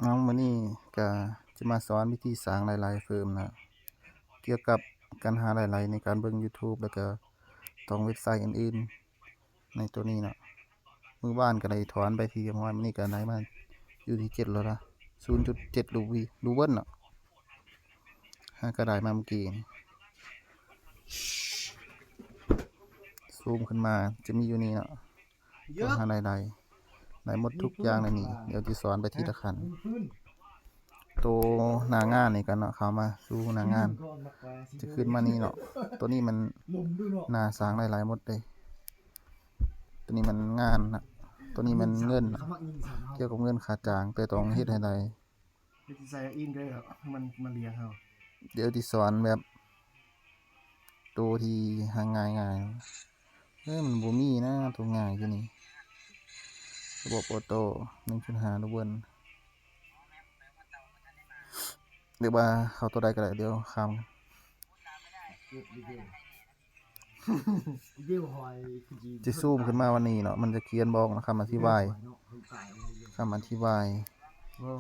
ເອົາ ມື້ນີ້ກະຈະມາສອນວິທີສ້າງລາຍໄດ້ເພີ່ມນະ ກ່ຽວກັບການຫາລາຍໄດ້ໃນການເບິ່ງ YouTube ແລ້ວກະຕ້ອງເວັບໄຊອື່ນໆ ໃນໂຕນີ້ເນາະ. ມື້ວານກະໄດ້ຖອນໄປທີ່ຮຽບຮ້ອຍ ມື້ນີ້ກະໄດ້ມາຢູ່ທີ່ເຈັດແລ້ວລະ ສູນຈຸດເຈັດ ລູເວີນເນາະ. ຫາກະໄດ້ມາມື້ກີ້ນີ້ ຊູມຂຶ້ນມາຈະມີຢູ່ນີ້ເນາະ ເບິ່ງຫາລາຍໄດ້ ໄດ້ໝົດທຸກຢ່າງໃນນີ້. ດຽວຊິສອນໄປທີລະຂັ້ນ. ໂຕໜ້າງານນີ້ກັນເນາະ ເຂົ້າມາສູ່ໜ້າງານ ຈະຂຶ້ນມານີ້ເນາະ. ໂຕນີ້ມັນໜ້າສ້າງລາຍໄດ້ໝົດເດ້. ໂຕນີ້ມັນງານນະ ໂຕນີ້ມັນເງິນນະ ກ່ຽວກັບເງິນຄ່າຈ້າງ ແຕ່ຕ້ອງເຮັດໃຫ້ໄດ້. ເຮັດໃສ່ອິນໄດ້ແລ້ວ ມັນ ມັນລຽງເຮົາ. ດຽວຊິສອນແບບໂຕທີ່ຫາງ່າຍໆ. ເອີ ມັນບໍ່ມີນະ ໂຕງ່າຍຢູ່ນີ້ ລະບົບໂອໂຕ້ ໜຶ່ງຈຸດຫ້າ ລູເວີນ ຫຼືວ່າເຂົ້າໂຕໃດກະໄດ້. ດຽວຂ້າມ ຊິຊູມຂຶ້ນມາວັນນີ້ເນາະ ມັນຈະຂຽນບອກນະ ຄຳອະທິບາຍ ຄຳອະທິບາຍ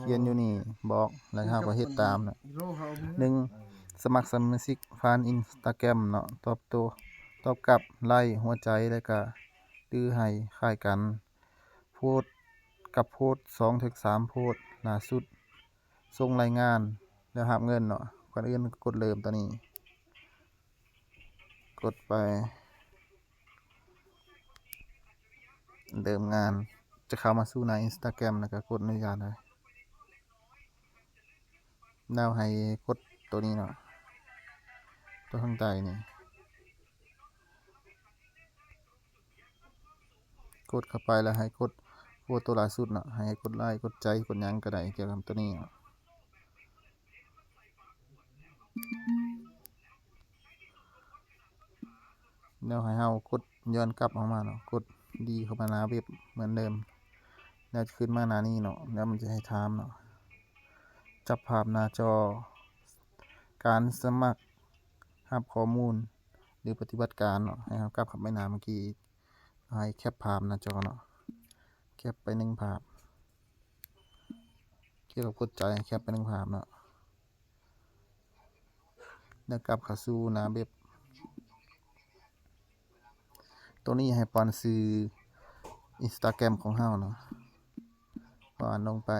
ຂຽນຢູ່ນີ້ບອກ ແລ້ວເຮົາກະເຮັດຕາມນະ. ໜຶ່ງ ສະໝັກສະມາຊິກຜ່ານ Instagram ເນາະ ຕອບໂຕ້ ຕອບກັບ ໄລ້ ຫົວໃຈ ແລ້ວກະ ຫຼືໃຫ້ຄ້າຍກັນ ໂພສກັບໂພສ ສອງເຖິງສາມໂພສລ່າສຸດ ສົ່ງລາຍງານ ແລ້ວຮັບເງິນເນາະ. ກ່ອນອື່ນກະກົດເລີ່ມໂຕນີ້ ກົດໄປເລີ່ມງານ ຈະເຂົ້າມາສູ່ໜ້າ Instagram ແລ້ວກະກົດອະນຸຍາດໄດ້ ແລ້ວໃຫ້ກົດໂຕນີ້ເນາະ ໂຕທາງໃຕ້ນີ້. ກົດເຂົ້າໄປແລ້ວໃຫ້ກົດໂພສໂຕລ່າສຸດເນາະ ໃຫ້ກົດໄລ້ ກົດໃຈ ກົດຫຍັງກະໄດ້ກ່ຽວກັບໂຕນີ້ເນາະ. ແລ້ວໃຫ້ເຮົາກົດຍ້ອນກັບອອກມາເນາະ ກົດດີເຂົ້າມາໜ້າເວັບເໝືອນເດີມ ແລ້ວຈະຂຶ້ນມາໜ້ານີ້ເນາະ. ແລ້ວມັນຈະໃຫ້ຖາມເນາະ ຈັບພາບໜ້າຈໍ ການສະໝັກຮັບຂໍ້ມູນ ຫຼືປະຕິບັດການເນາະ ໃຫ້ເຮົາກັບເຂົ້າໄປໜ້າເມື່ອກີ້ ໃຫ້ແຄັບພາບໜ້າຈໍເນາະ ແຄັບໄປໜຶ່ງພາບ ກ່ຽວກັບກົດໃຈ ແຄັບໄປໜຶ່ງພາບເນາະ ແລ້ວກັບເຂົ້າສູ່ໜ້າເວັບ. ໂຕນີ້ໃຫ້ປ້ອນຊື່ Instagram ຂອງເຮົາເນາະ ປ້ອນລົງໄປ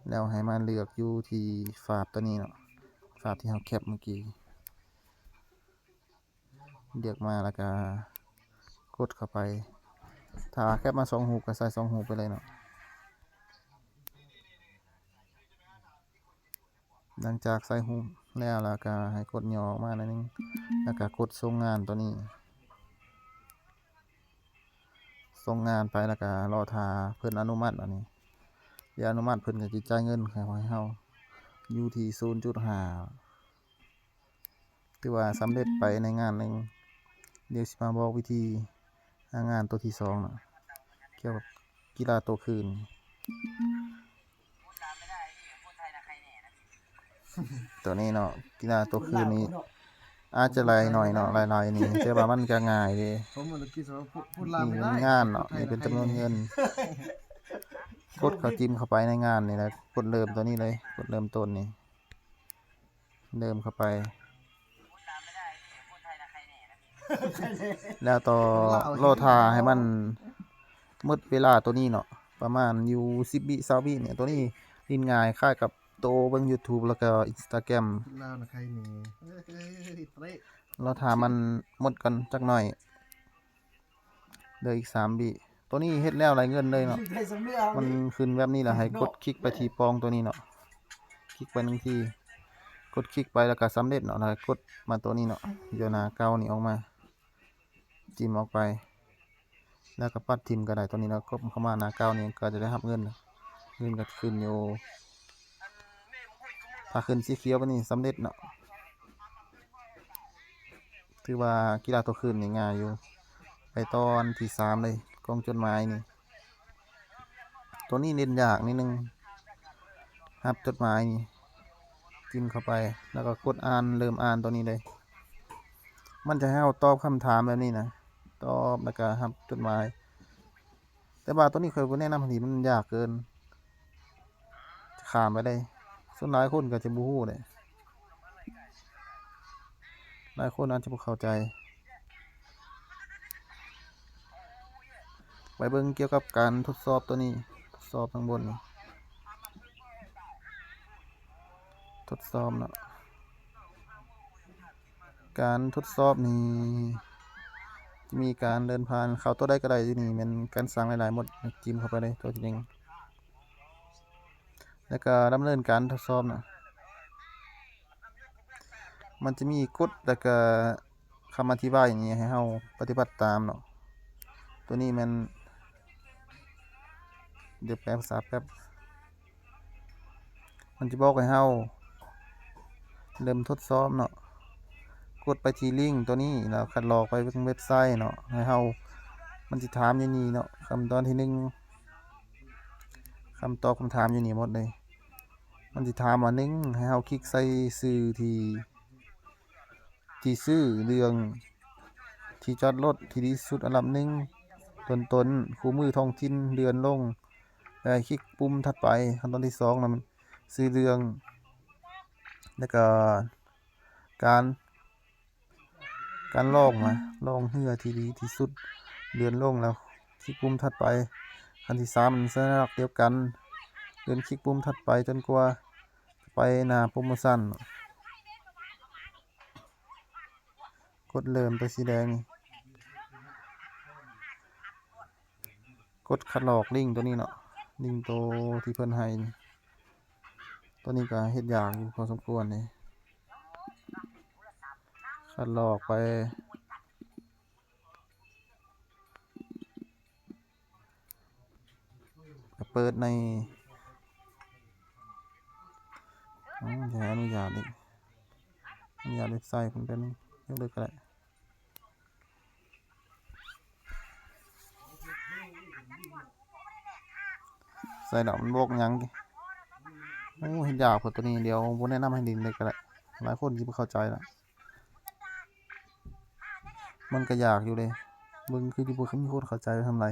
ແລ້ວໃຫ້ມາເລືອກຢູ່ທີ່ຟາບໂຕນີ້ເນາະ ຟາບທີ່ເຮົາແຄັບເມື່ອກີ້ ເລືອກມາແລ້ວກະກົດເຂົ້າໄປ ຖ້າແຄັບມາສອງຮູບກະໃສ່ສອງຮູບໄປເລີຍເນາະ. ຫຼັງຈາກໃສ່ຮູບແລ້ວ ແລ້ວກະໃຫ້ກົດຫຍໍ້ອອກມາໜ້ອຍໜຶ່ງ ແລ້ວກະກົດສົ່ງງານໂຕນີ້ ສົ່ງງານໄປແລ້ວກະລໍຖ້າເພິ່ນອະນຸມັດ. ບາດນີ້ດຽວອະນຸມັດ ເພິ່ນກະຊິຈ່າຍເງິນໃຫ້ເຮົາຢູ່ທີ່ສູນຈຸດຫ້າ ຖືວ່າສຳເລັດໄປໃນງານໜຶ່ງ. ດຽວຊິມາບອກວິທີຫາງານໂຕທີສອງເນາະ ກ່ຽວກັບກິລາໂຕຄືນ. ໂຕນີ້ເນາະ ກິລາໂຕຄືນນີ້ອາດຈະຫຼາຍໜ້ອຍເນາະ ຫຼາຍໆນີ້ ແຕ່ວ່າມັນກະງ່າຍເດ້. ນີ້ເປັນງານເນາະ ນີ້ເປັນຈຳນວນເງິນ. ກົດເຂົ້າ ຈິ້ມເຂົ້າໄປໃນງານນີ້ແຫຼະ ກົດເລີ່ມໂຕນີ້ເລີຍ ກົດເລີ່ມຕົ້ນນີ້ ເລີ່ມເຂົ້າໄປ ແລ້ວຕໍ່ລໍຖ້າໃຫ້ມັນໝົດເວລາໂຕນີ້ເນາະ ປະມານຢູ່ສິບວິ ຊາວວິນີ້. ໂຕນີ້ຫຼິ້ນງ່າຍຄ້າຍກັບໂຕເບິ່ງ YouTube ແລ້ວກໍ Instagram. ລໍຖ້າມັນໝົດກ່ອນຈັກໜ້ອຍ. ເຫຼືອອີກສາມວິ. ໂຕນີ້ເຮັດແລ້ວໄດ້ເງິນເລີຍເນາະ. ມັນຂຶ້ນແບບນີ້ແລ້ວ ໃຫ້ກົດຄລິກໄປທີ່ປ່ອງໂຕນີ້ເນາະ. ຄລິກໄປໜຶ່ງທີ. ກົດຄລິກໄປແລ້ວກໍສຳເລັດເນາະ. ແລ້ວກົດມາໂຕນີ້ເນາະ. ເອົາໜ້າເກົ່ານີ້ອອກມາ. ຈິ້ມອອກໄປ. ແລ້ວກໍປັດຖິ້ມກໍໄດ້. ໂຕນີ້ເນາະ. ກົດເຂົ້າມາໜ້າເກົ່ານີ້ກໍຈະໄດ້ຮັບເງິນ. ເງິນກໍຂຶ້ນຢູ່. ຖ້າຂຶ້ນສີຂຽວແບບນີ້ສຳເລັດເນາະ. ຖືວ່າກິລາໂຕຄືນນີ້ງ່າຍຢູ່. ໄປຕອນທີສາມເລີຍ ກ່ອງຈົດໝາຍນີ້. ໂຕນີ້ຫຼິ້ນຍາກນິດໜຶ່ງ. ຮັບຈົດໝາຍນີ້ ຈິ້ມເຂົ້າໄປ ແລ້ວກໍກົດອ່ານ ເລີ່ມອ່ານໂຕນີ້ເລີຍ. ມັນຈະໃຫ້ເຮົາຕອບຄຳຖາມແບບນີ້ນະ. ຕອບ ແລ້ວກໍຮັບຈົດໝາຍ. ແຕ່ວ່າໂຕນີ້ຂ້ອຍບໍ່ແນະນຳໃຫ້ຫຼິ້ນ ມັນຍາກເກີນ. ຕາມໄປເລີຍ. ສ່ວນຫຼາຍຄົນກໍຈະບໍ່ຮູ້ເດ້ ຫຼາຍຄົນອາດຈະບໍ່ເຂົ້າໃຈ. ໄປເບິ່ງກ່ຽວກັບການທົດສອບຕົວນີ້ ທົດສອບທາງບົນນີ້ ທົດສອບເນາະ. ການທົດສອບນີ້ຈະມີການເດີນຜ່ານ ເຂົ້າຕົວໃດກໍໄດ້. ຢູ່ນີ້ແມ່ນການສ້າງລາຍໄດ້ໝົດ ຈິ້ມເຂົ້າໄປເລີຍ ຕົວທີ່ໜຶ່ງ ແລ້ວກໍດຳເນີນການທົດສອບນະ. ມັນຈະມີກົດ ແລ້ວກໍຄຳອະທິບາຍນີ້ໃຫ້ເຮົາປະຕິບັດຕາມເນາະ. ຕົວນີ້ແມ່ນ ດຽວແປພາສາແປັບ. ມັນຈະບອກໃຫ້ເຮົາເລີ່ມທົດສອບເນາະ. ກົດໄປທີ່ລິ້ງຕົວນີ້ ແລ້ວຄັດລອກໄປເບິ່ງເວັບໄຊເນາະ ໃຫ້ເຮົາ ມັນຊິຖາມຢູ່ນີ້ເນາະ. ຄຳຕອບທີໜຶ່ງ ຄຳຕອບຄຳຖາມຢູ່ນີ້ໝົດເລີຍ. ມັນຊິຖາມວ່າ ໜຶ່ງ ໃຫ້ເຮົາຄລິກໃສ່ຊື່ທີ່ ທີ່ຊື່ ເລື່ອງທີ່ຈອດລົດທີ່ດີທີ່ສຸດອັນດັບໜຶ່ງ ຕົ້ນໆ ຄູ່ມືທ້ອງຖິ່ນ ເດືອນ ລົງ ແລ້ວຄລິກປຸ່ມຖັດໄປ. ຂັ້ນຕອນທີສອງນະ ມັນຊື່ເລື່ອງ ແລ້ວກໍການ ການລ່ອງນະ ລ່ອງເຮືອທີ່ດີທີ່ສຸດ ເລື່ອນລົງ ແລ້ວຄລິກປຸ່ມຖັດໄປ. ຂັ້ນທີສາມ ມັນສັນຍາລັກດຽວກັນ ເລື່ອນຄລິກປຸ່ມຖັດໄປຈົນກວ່າຈະໄປໜ້າໂປຣໂມຊັນ. ກົດເລີ່ມໂຕສີແດງນີ້ ກົດຄັດລອກລິ້ງໂຕນີ້ເນາະ ລິ້ງໂຕທີ່ເພິ່ນໃຫ້ນີ້. ໂຕນີ້ກໍເຮັດຍາກຢູ່ພໍສົມຄວນເດ້ ຄັດລອກໄປ. ໄປເປີດໃນ ອືມ ຈະໃຫ້ອະນຸຍາດອີກ ອະນຸຍາດເວັບໄຊເພິ່ນເປັນ ຍົກເລີກກໍໄດ້. ໃສ່ແລ້ວມັນບອກຫຍັງຕິ? ໂອ້ ເຮັດຍາກໂພດໂຕນີ້ ດຽວບໍ່ແນະນຳໃຫ້ຫຼິ້ນເລີຍກໍໄດ້ ຫຼາຍຄົນຊິບໍ່ເຂົ້າໃຈລະ. ມັນກໍຍາກຢູ່ເດ້ ເບິ່ງຄືຊິບໍ່ມີຄົນເຂົ້າໃຈເທົ່າໃດ.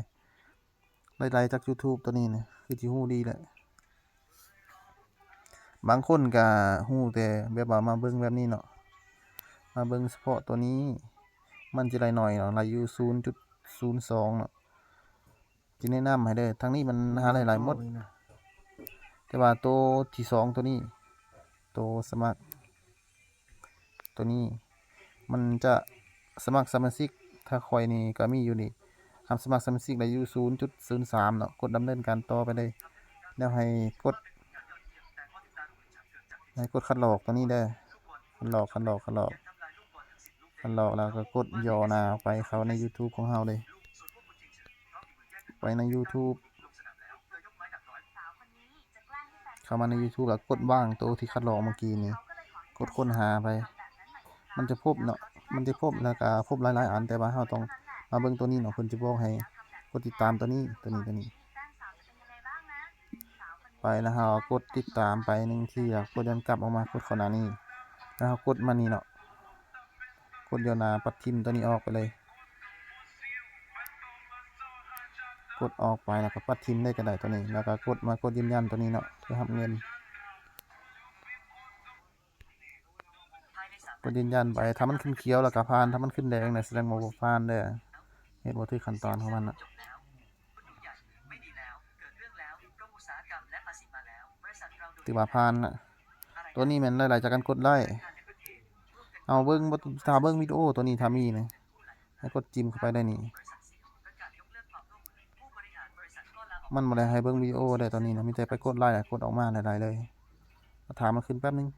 ລາຍໄດ້ຈາກ YouTube ໂຕນີ້ນະ ຄືຊິຮູ້ດີແຫຼະ. ບາງຄົນກໍຮູ້ແຕ່ແບບວ່າມາເບິ່ງແບບນີ້ເນາະ ມາເບິ່ງສະເພາະໂຕນີ້ ມັນຈະໄດ້ໜ້ອຍເນາະ ໄດ້ຢູ່ສູນຈຸດສູນສອງເນາະ. ຊິແນະນຳໃຫ້ເດີ ທາງນີ້ມັນຫາໄດ້ຫຼາຍໝົດ ແຕ່ວ່າໂຕທີສອງໂຕນີ້ ໂຕສະໝັກ ໂຕນີ້ມັນຈະສະໝັກສະມາຊິກ ຖ້າຂ້ອຍນີ້ກໍມີຢູ່ນີ້ ຮັບສະໝັກສະມາຊິກໄດ້ຢູ່ສູນຈຸດສູນສາມເນາະ. ກົດດຳເນີນການຕໍ່ໄປເລີຍ ແລ້ວໃຫ້ກົດ ໃຫ້ກົດຄັດລອກໂຕນີ້ເດີ ຄັດລອກ ຄັດລອກ ຄັດລອກ ຄັດລອກ ແລ້ວກໍກົດຫຍໍ້ໜ້າໄປເຂົ້າໃນ YouTube ຂອງເຮົາເລີຍ. ໄປໃນ YouTube ເຂົ້າມາໃນ YouTube ແລ້ວກົດວາງໂຕທີ່ຄັດລອກເມື່ອກີ້ນີ້ ກົດຄົ້ນຫາໄປ ມັນຈະພົບເນາະ ມັນຈະພົບ ແລ້ວກະພົບຫຼາຍໆອັນ ແຕ່ວ່າເຮົາຕ້ອງມາເບິ່ງໂຕນີ້ເນາະ ເພິ່ນຈະບອກໃຫ້ກົດຕິດຕາມໂຕນີ້ ໂຕນີ້ ໂຕນີ້ ໄປ ແລ້ວເຮົາກົດຕິດຕາມໄປໜຶ່ງທີ ແລ້ວກົດຍ້ອນກັບອອກມາ ກົດເຂົ້າໜ້ານີ້ ແລ້ວເຮົາກົດມານີ້ເນາະ ກົດຍ້ອນໜ້າ ປັດຖິ້ມໂຕນີ້ອອກໄປເລີຍ. ກົດອອກໄປ ແລ້ວກໍປັດຖິ້ມເລີຍກໍໄດ້ໂຕນີ້ ແລ້ວກໍກົດມາ ກົດຢືນຢັນໂຕນີ້ເນາະ ເພື່ອຮັບເງິນ ກົດຢືນຢັນໄປ. ຖ້າມັນຂຶ້ນຂຽວແລ້ວກໍຜ່ານ ຖ້າມັນຂຶ້ນແດງນະ ສະແດງວ່າບໍ່ຜ່ານເດີ ເຮັດບໍ່ຖືກຂັ້ນຕອນຂອງມັນນະ. ຖືວ່າຜ່ານນະ ໂຕນີ້ແມ່ນລາຍໄດ້ຈາກການກົດໄລ້. ເຮົາເບິ່ງ ຖ້າເບິ່ງວິດີໂອໂຕນີ້ ຖ້າມີນະ ໃຫ້ກົດຈິ້ມເຂົ້າໄປໄດ້ນີ້ ມັນບໍ່ໄດ້ໃຫ້ເບິ່ງວິດີໂອໄດ້ຕອນນີ້ນະ ມີແຕ່ໄປກົດໄລ້ ກົດອອກມາໄດ້ເລີຍ. ຖ້າມັນຂຶ້ນແປັບໜຶ່ງ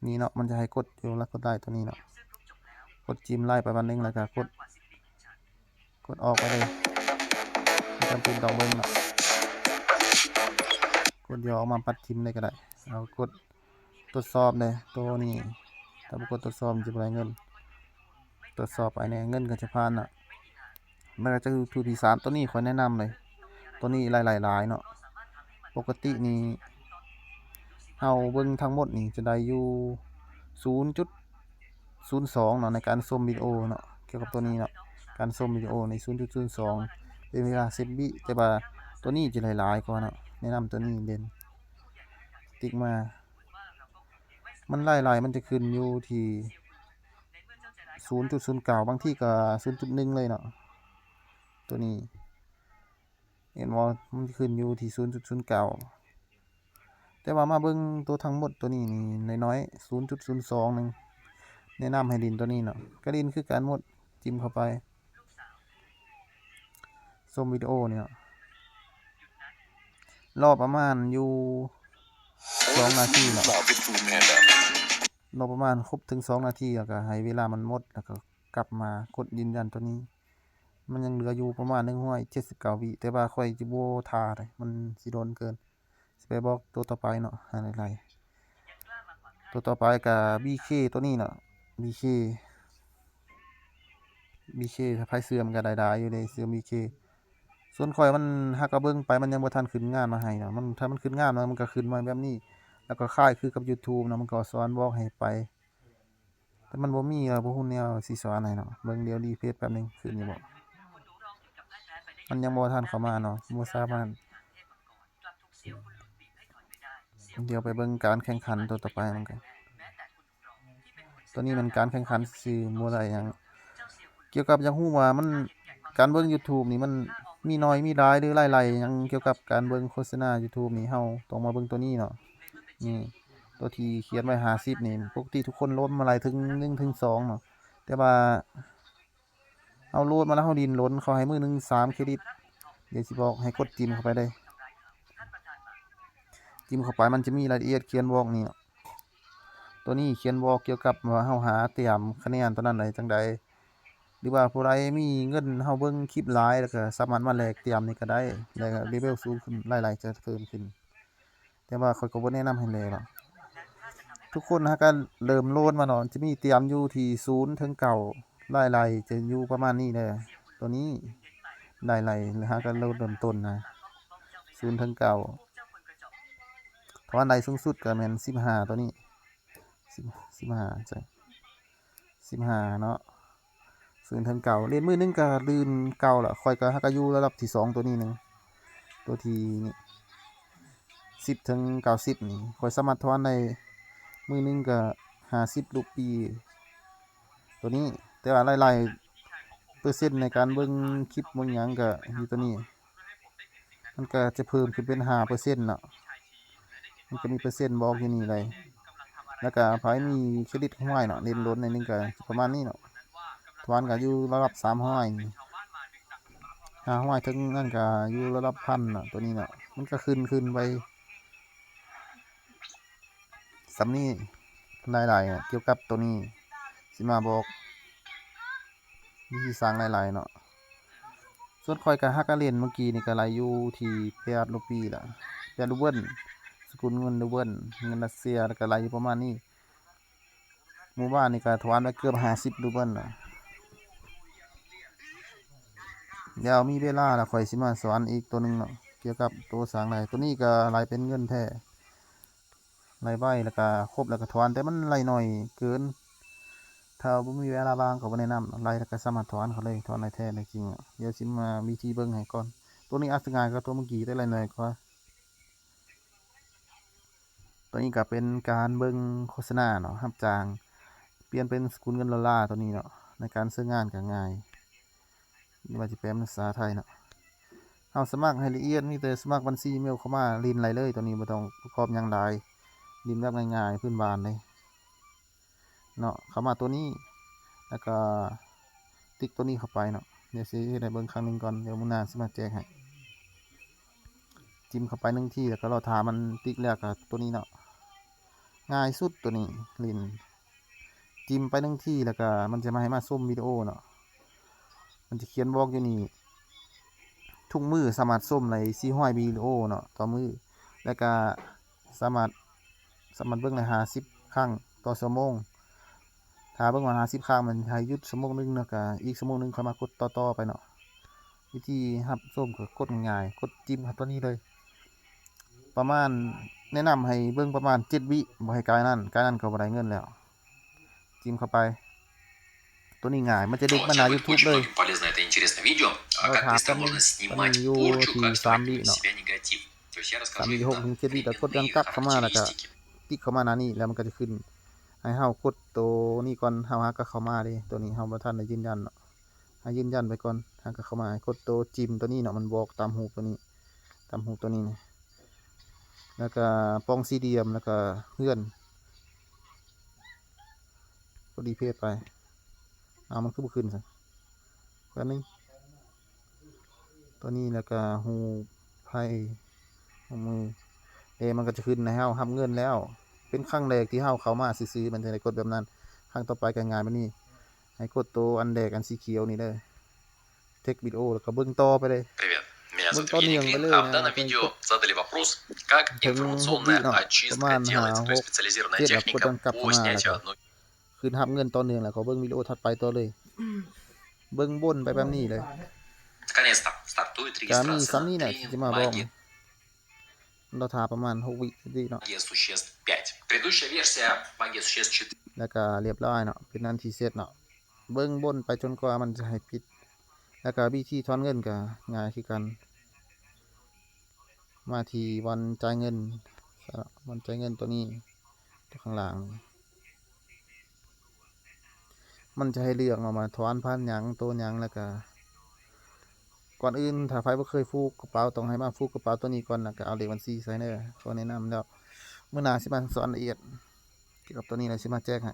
ນີ້ເນາະ ມັນຈະໃຫ້ກົດຢູ່ ແລ້ວກົດໄລ້ໂຕນີ້ເນາະ ກົດຈິ້ມໄລ້ໄປບາດໜຶ່ງ ແລ້ວກໍກົດ ກົດອອກໄປເລີຍ ບໍ່ຈຳເປັນຕ້ອງເບິ່ງເນາະ. ກົດຫຍໍ້ອອກມາ ປັດຖິ້ມເລີຍກໍໄດ້. ເອົາກົດ ທົດສອບເດ້ ໂຕນີ້ ຖ້າບໍ່ກົດທົດສອບມັນຈະບໍ່ໄດ້ເງິນ. ຕົວສອບໄປແດ່ ເງິນກໍຈະຜ່ານນະ. ແລ້ວກໍຈະຢູ່ທີ່ສາມ ຕົວນີ້ຂ້ອຍແນະນຳເລີຍ. ຕົວນີ້ລາຍໄດ້ຫຼາຍເນາະ. ປົກກະຕິນີ້ເຮົາເບິ່ງທັງໝົດນີ້ຈະໄດ້ຢູ່ສູນຈຸດສູນສອງເນາະ ໃນການຊົມວິດີໂອເນາະ. ກ່ຽວກັບຕົວນີ້ເນາະ ການຊົມວິດີໂອໃນສູນຈຸດສູນສອງ ເປັນເວລາສິບວິ. ແຕ່ວ່າຕົວນີ້ຈະໄດ້ຫຼາຍກວ່າເນາະ. ນະນຳຕົວນີ້ເດັ່ນ ຕິກມາ ມັນໄລ່ໆ ມັນຈະຂຶ້ນຢູ່ທີ່ສູນຈຸດສູນເກົ້າ ບາງທີກໍສູນຈຸດໜຶ່ງເລີຍເນາະ ຕົວນີ້ ເຫັນບໍ່? ມັນຂຶ້ນຢູ່ທີ່ສູນຈຸດສູນເກົ້າ ແຕ່ວ່າມາເບິ່ງໂຕທັງໝົດໂຕນີ້ນີ້ ນ້ອຍໆ ສູນຈຸດສູນສອງໜຶ່ງ ແນະນຳໃຫ້ຫຼິ້ນໂຕນີ້ເນາະ ກໍຫຼິ້ນຄືກັນໝົດ ຈິ້ມເຂົ້າໄປ ຊົມວິດີໂອນີ້ເນາະ ລໍປະມານຢູ່ສອງນາທີເນາະ ລໍປະມານຄົບເຖິງສອງນາທີ ແລ້ວກໍໃຫ້ເວລາມັນໝົດ ແລ້ວກໍກັບມາກົດຢືນຢັນໂຕນີ້. ມັນຍັງເຫຼືອຢູ່ປະມານໜຶ່ງຮ້ອຍເຈັດສິບເກົ້າວິ ແຕ່ວ່າຂ້ອຍຈະບໍ່ຖ້າເດ້ ມັນຊິດົນເກີນ. ຊິໄປບອກໂຕຕໍ່ໄປເນາະ ໃຫ້ໄລ່ໆ ໂຕຕໍ່ໄປກະບີເຄໂຕນີ້ເນາະ ບີເຄ ບີເຄ ໃຜເຊື່ອມັນກະໄດ້ຫຼາຍຢູ່ເດ້ ເຊື່ອບີເຄ. ສ່ວນຂ້ອຍມັນ ຫາກະເບິ່ງໄປ ມັນຍັງບໍ່ທັນຂຶ້ນງານມາໃຫ້ເນາະ ມັນ ຖ້າມັນຂຶ້ນງານມາ ມັນກະຂຶ້ນມາແບບນີ້ ແລ້ວກໍຄ້າຍຄືກັບຢູທູບເນາະ ມັນກໍສອນບອກໃຫ້ໄປ ແຕ່ມັນບໍ່ມີ ເອີ ບໍ່ຮູ້ແນວຊິສອນໃຫ້ເນາະ ເບິ່ງ ດຽວຣີເຟຣຊແປັບໜຶ່ງ ຂຶ້ນຢູ່ບໍ່? ມັນຍັງບໍ່ທັນເຂົ້າມາເນາະ ບໍ່ສາມາດ ດຽວໄປເບິ່ງການແຂ່ງຂັນໂຕຕໍ່ໄປມັນກໍ ໂຕນີ້ແມ່ນການແຂ່ງຂັນຊື່ໆ ບໍ່ໄດ້ຫຍັງ ກ່ຽວກັບຢາກຮູ້ວ່າມັນ ການເບິ່ງຢູທູບນີ້ມັນມີໜ້ອຍມີຫຼາຍ ຫຼືໄລ່ໆຫຍັງ ກ່ຽວກັບການເບິ່ງໂຄສະນາຢູທູບນີ້ ເຮົາຕ້ອງມາເບິ່ງໂຕນີ້ເນາະ ນີ້ ໂຕທີ່ຂຽນໄວ້ຫ້າສິບນີ້ ປົກກະຕິທຸກຄົນໂຫຼດມາໄລ່ເຖິງໜຶ່ງເຖິງສອງເນາະ ແຕ່ວ່າເຮົາໂຫຼດມາແລ້ວ ເຮົາຫຼິ້ນດົນ ເຂົາໃຫ້ມື້ໜຶ່ງສາມເຄຣດິດ ດຽວຊິບອກ ໃຫ້ກົດຈິ້ມເຂົ້າໄປເດ້ ຈິ້ມເຂົ້າໄປ ມັນຈະມີລາຍລະອຽດຂຽນບອກນີ້ເນາະ ໂຕນີ້ຂຽນບອກກ່ຽວກັບວ່າເຮົາຫາແຕ້ມຄະແນນໂຕນັ້ນໄດ້ຈັ່ງໃດ ຫຼືວ່າຜູ້ໃດມີເງິນ ເຮົາເບິ່ງຄລິບຫຼາຍ ແລ້ວກໍສາມາດມາແລກແຕ້ມນີ້ກໍໄດ້ ແລ້ວກໍເລເວວສູງຂຶ້ນ ລາຍໄດ້ຈະເພີ່ມຂຶ້ນ ແຕ່ວ່າຂ້ອຍກໍບໍ່ແນະນຳໃຫ້ແລກດອກ ທຸກຄົນຫາກະເລີ່ມໂຫຼດມາເນາະ ຈະມີແຕ້ມຢູ່ທີ່ສູນເຖິງເກົ້າ ລາຍໄດ້ຈະຢູ່ປະມານນີ້ເດີ ໂຕນີ້ ລາຍໄດ້ຫາກະໂຫຼດເລີ່ມຕົ້ນນະ ສູນເຖິງເກົ້າ ຖ້າວ່າໄດ້ສູງສຸດກໍແມ່ນສິບຫ້າ ໂຕນີ້ ສິບ ສິບຫ້າ ໃຊ່ ສິບຫ້າເນາະ ສູນເຖິງເກົ້າ ຫຼິ້ນມື້ໜຶ່ງກໍລື່ນເກົ້າລະ ຂ້ອຍກໍຫາກະຢູ່ລະດັບທີສອງ ໂຕນີ້ໜຶ່ງ ໂຕທີ່ນີ້ ສິບເຖິງເກົ້າສິບນີ້ ຂ້ອຍສາມາດຖອນໄດ້ມື້ໜຶ່ງກໍຫ້າສິບຣູປີ ໂຕນີ້ ແຕ່ວ່າລາຍໄດ້ເປີເຊັນໃນການເບິ່ງຄລິບເບິ່ງຫຍັງກໍຢູ່ໂຕນີ້ ມັນກໍຈະເພີ່ມຂຶ້ນເປັນຫ້າເປີເຊັນເນາະ ມັນກໍມີເປີເຊັນບອກຢູ່ນີ້ເລີຍ ແລ້ວກໍໃຜມີເຄຣດິດຫ້ອຍເນາະ ຫຼິ້ນດົນໜ້ອຍໜຶ່ງກໍປະມານນີ້ເນາະ ທວນກໍຢູ່ລະດັບສາມຮ້ອຍນີ້ ຫ້າຮ້ອຍ ເຖິງນັ້ນກໍຢູ່ລະດັບພັນເນາະ ໂຕນີ້ເນາະ ມັນກໍຂຶ້ນ ຂຶ້ນໄປ ສ່ຳນີ້ ລາຍໄດ້ກ່ຽວກັບໂຕນີ້ ຊິມາບອກວິທີສ້າງລາຍໄດ້ເນາະ ສ່ວນຂ້ອຍກໍຫາກະຫຼິ້ນເມື່ອກີ້ນີ້ກໍໄລ່ຢູ່ທີ່ແປດຣູປີລະ ແປດຣູເບິນ ສະກຸນເງິນຣູເບິນ ເງິນຣັດເຊຍ ແລ້ວກໍໄລ່ຢູ່ປະມານນີ້ ມື້ວານນີ້ກໍຖອນໄປເກືອບຫ້າສິບຣູເບິນລະ ດຽວມີເວລາລະຂ້ອຍຊິມາສອນອີກໂຕໜຶ່ງເນາະ ກ່ຽວກັບໂຕສ້າງລາຍ ໂຕນີ້ກໍໄລ່ເປັນເງິນແທ້ ໄລ່ໄວ ແລ້ວກະຄົບ ແລ້ວກະຖອນ ແຕ່ມັນໄລ່ໜ້ອຍເກີນ ຖ້າບໍ່ມີເວລາວ່າງກໍບໍ່ແນະນຳ ໄລ່ແລ້ວກະສາມາດຖອນເຂົາເລີຍ ຖອນໄດ້ແທ້ໄດ້ຈິງ. ດຽວຊິມາວິທີເບິ່ງໃຫ້ກ່ອນ ໂຕນີ້ອາດຈະງ່າຍກວ່າໂຕເມື່ອກີ້ ແຕ່ໄລ່ໜ້ອຍກວ່າ. ໂຕນີ້ກະເປັນການເບິ່ງໂຄສະນາເນາະ ຮັບຈ້າງ ປ່ຽນເປັນສະກຸນເງິນໂດລາ ໂຕນີ້ເນາະ ໃນການໃຊ້ງານກະງ່າຍ. ບໍ່ວ່າຊິແປເປັນພາສາໄທເນາະ ເຮົາສະໝັກໃຫ້ລະອຽດ ມີແຕ່ສະໝັກບັນຊີ ເມວເຂົ້າມາຫຼິ້ນໄດ້ເລີຍ ໂຕນີ້ບໍ່ຕ້ອງປະກອບຫຍັງຫຼາຍ ຫຼິ້ນແບບງ່າຍໆພື້ນບ້ານເລີຍເນາະ. ເຂົ້າມາໂຕນີ້ ແລ້ວກໍຕິກໂຕນີ້ເຂົ້າໄປເນາະ ດຽວຊິເຮັດໃຫ້ເບິ່ງຄັ້ງໜຶ່ງກ່ອນ ດຽວມື້ໜ້າຊິມາແຈກໃຫ້. ຈິ້ມເຂົ້າໄປໜຶ່ງທີ ແລ້ວກໍລໍຖ້າມັນຕິກ ແລ້ວກໍໂຕນີ້ເນາະ ງ່າຍສຸດໂຕນີ້ ຫຼິ້ນ ຈິ້ມໄປໜຶ່ງທີ ແລ້ວກະມັນຈະມາໃຫ້ມາຊົມວິດີໂອເນາະ ມັນຈະຂຽນບອກຢູ່ນີ້ ທຸກມື້ສາມາດຊົມໄດ້ສີ່ຮ້ອຍວິດີໂອເນາະ ຕໍ່ມື້ ແລ້ວກະສາມາດ ສາມາດເບິ່ງໄດ້ຫ້າສິບຄັ້ງຕໍ່ຊົ່ວໂມງ ຖ້າເບິ່ງວ່າຫ້າສິບຄັ້ງ ມັນໃຫ້ຢຸດຊົ່ວໂມງໜຶ່ງ ແລ້ວກະອີກຊົ່ວໂມງໜຶ່ງຄ່ອຍມາກົດຕໍ່ໆໄປເນາະ. ວິທີຮັບຊົມກໍກົດງ່າຍໆ ກົດຈິ້ມເຂົ້າໂຕນີ້ເລີຍ ປະມານ ແນະນຳໃຫ້ເບິ່ງປະມານເຈັດວິ ບໍ່ໃຫ້ກາຍນັ້ນ ກາຍນັ້ນກໍບໍ່ໄດ້ເງິນແລ້ວ. ຈິ້ມເຂົ້າໄປ ໂຕນີ້ງ່າຍ ມັນຈະເດ້ງມາໜ້າຢູທູບເລີຍ. Полезное это интересное видео, а как перестал можно снимать порчу, как строить против себя негатив. ສາມວິ ຫົກເຈັດວິ ແລ້ວກົດຍ້ອນກັບເຂົ້າມາ ແລ້ວກໍຕິກເຂົ້າມາໜ້ານີ້ ແລ້ວມັນກໍຈະຂຶ້ນໃຫ້ເຮົາກົດໂຕນີ້ກ່ອນ. ເຮົາຫາກໍເຂົ້າມາເດ້ ໂຕນີ້ເຮົາບໍ່ທັນໄດ້ຢືນຢັນເນາະ ໃຫ້ຢືນຢັນໄປກ່ອນ. ຫາກໍເຂົ້າມາ ໃຫ້ກົດໂຕຈິ້ມໂຕນີ້ເນາະ ມັນບອກຕາມຮູບໂຕນີ້ ຕາມຮູບໂຕນີ້ນີ້ ແລ້ວກໍປ່ອງສີ່ຫຼ່ຽມ ແລ້ວກໍເຮືອນ ກົດຣີເຟຣຊໄປ. ອ້າວ ມັນຄືບໍ່ຂຶ້ນຊັ້ນ? ແປັບໜຶ່ງ ໂຕນີ້ ແລ້ວກໍຮູບໄພ້ ຮູບມືເດ້ ມັນກໍຈະຂຶ້ນໃຫ້ເຮົາຮັບເງິນແລ້ວ. ເປັນຄັ້ງແລກທີ່ເຮົາເຂົ້າມາຊື່ໆ ມັນຈະໄດ້ກົດແບບນັ້ນ. ຄັ້ງຕໍ່ໄປກໍງ່າຍແບບນີ້ ໃຫ້ກົດໂຕອັນແດກ ອັນສີຂຽວນີ້ເດີ ເທັກວິດີໂອ ແລ້ວກໍເບິ່ງຕໍ່ໄປເລີຍ Привет, меня ເບິ່ງ зовут ຕໍ່ເນື່ອງ Евгений ໄປເລີຍ Клим, а в ນະ данном видео задали вопрос, как ເຖິງຫົກວິເນາະ информационная ປະມານ очистка ຫ້າ делается ໂຮກ по ເຈັດ ແລ້ວກົດ специализированной ກັບເຂົ້າມາ снятия одной ຄືນຮັບເງິນຕໍ່ເນື່ອງ ແລ້ວກໍເບິ່ງວິດີໂອຖັດໄປຕໍ່ເລີຍ ເບິ່ງວົນໄປແບບນີ້ເລີຍ. Наконец-то стартует ກະມີ регистрация ສ່ຳນີ້ແຫຼະ на ທີ່ຈະມາບອກ тренинг магии. ລໍຖ້າປະມານຫົກວິເນາະ магия существ пять. Предыдущая версия магии существ четыре. ແລ້ວກະລຽບລ້ອຍເນາະ ເປັນອັນທີ່ເສັດເນາະ. ເບິ່ງວົນໄປຈົນກວ່າມັນຈະໃຫ້ປິດ ແລ້ວກະວິທີຖອນເງິນກະງ່າຍຄືກັນ. ມາທີ່ບ່ອນຈ່າຍເງິນ ບ່ອນຈ່າຍເງິນໂຕນີ້ ໂຕຂ້າງລ່າງ ມັນຈະໃຫ້ເລືອກເນາະ ວ່າຖອນຜ່ານຫຍັງ ໂຕຫຍັງ. ແລ້ວກະ ກ່ອນອື່ນ ຖ້າໃຜບໍ່ເຄີຍຜູກກະເປົາ ຕ້ອງໃຫ້ມາຜູກກະເປົາໂຕນີ້ກ່ອນ ແລ້ວກະເອົາເລກບັນຊີໃສ່ເດີ. ຂໍແນະນຳແລ້ວ ມື້ໜ້າຊິມາສອນລະອຽດກ່ຽວກັບໂຕນີ້ ແລ້ວຊິມາແຈກໃຫ້.